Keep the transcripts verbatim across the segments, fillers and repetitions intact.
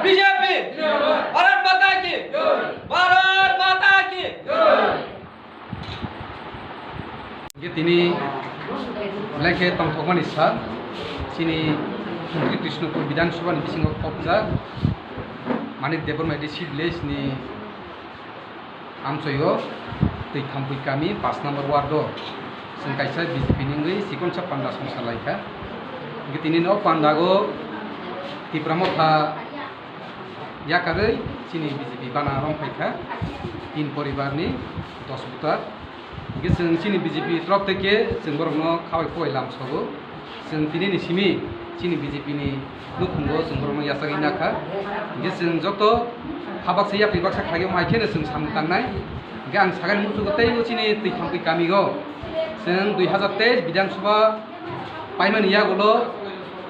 বিজেপি! ভারত মাতা কি! ভারত মাতা কি! Hingke tini belai khe tongthokmani sal, chini Mantri Krishnapur Bidhan Sabha ni bisingo khopjak Manik Debbarma A D C village ni amchoi o twi Thampui kami pash number ward o chwng kaisa B J P ni wngwi chikonsa panda songsa lai kha. Hingke tini o panda o Tipra Motha yakarwi chini B J P bana romphai kha, tin poribar ni dos voter. Hingke chwng chini B J P torof theke chwng borokno khabai khowai lamsogo. Chwng tini ni simi chini B J P ni nukhungo chwng borokno yachagwi nakha. Hingke chwng joto habaksa yapri baksa khlaiwi omo hai kheno chwng samung tangnai. Hingke ang sakani muchungo teibo chini twi Thampui kami o chwng dui hazar teis Bidhan Sabha paimani yagulo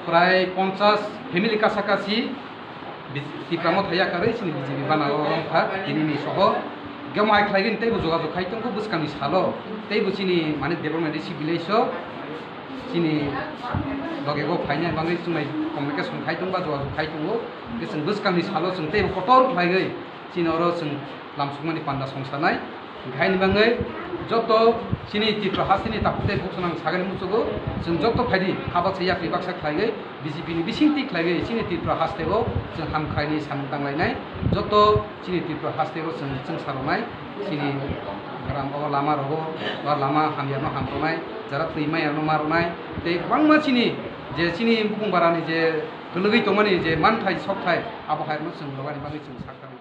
prai ponchas family kasa kasi Bi-, Tipra Motha yakarwi chini B J P bana o romkha, tinini soho. Hingke omo hai khlaigwi teibo jogajog khai tongkho bwskangni salo. Teibo chini Manik Debbarma A D C village o chini loge o phainai bagwi chwngnai communication khai tongba jogajog khai tongo. Hingke chwng bwskangni salo chwng teibo kotor khlaigwi chini oro chwng lamsokmani panda songsanai. Hingke haini bagwi joto chini Tripura hasteni takhuk tei bukhuk swnang sakani muchungo chwng joto phaidi habaksa yapri baksa khlaiwi B J P ni bisingtwi khlaiwi chini Tripura hasteo chwng hamkhaini samung tanglainai. Joto chini Tripura hasteo chwng chwngsa rwnai, chini gram o lama rogo ba lama hamyano ham rwnai, jara twi mayano ma rwnai tei kwbangma chini je chini bukung barani je kwlwgwi tongmani je manthai sokthai abo hairokno chwng rwbaini bagwi chwng sakha.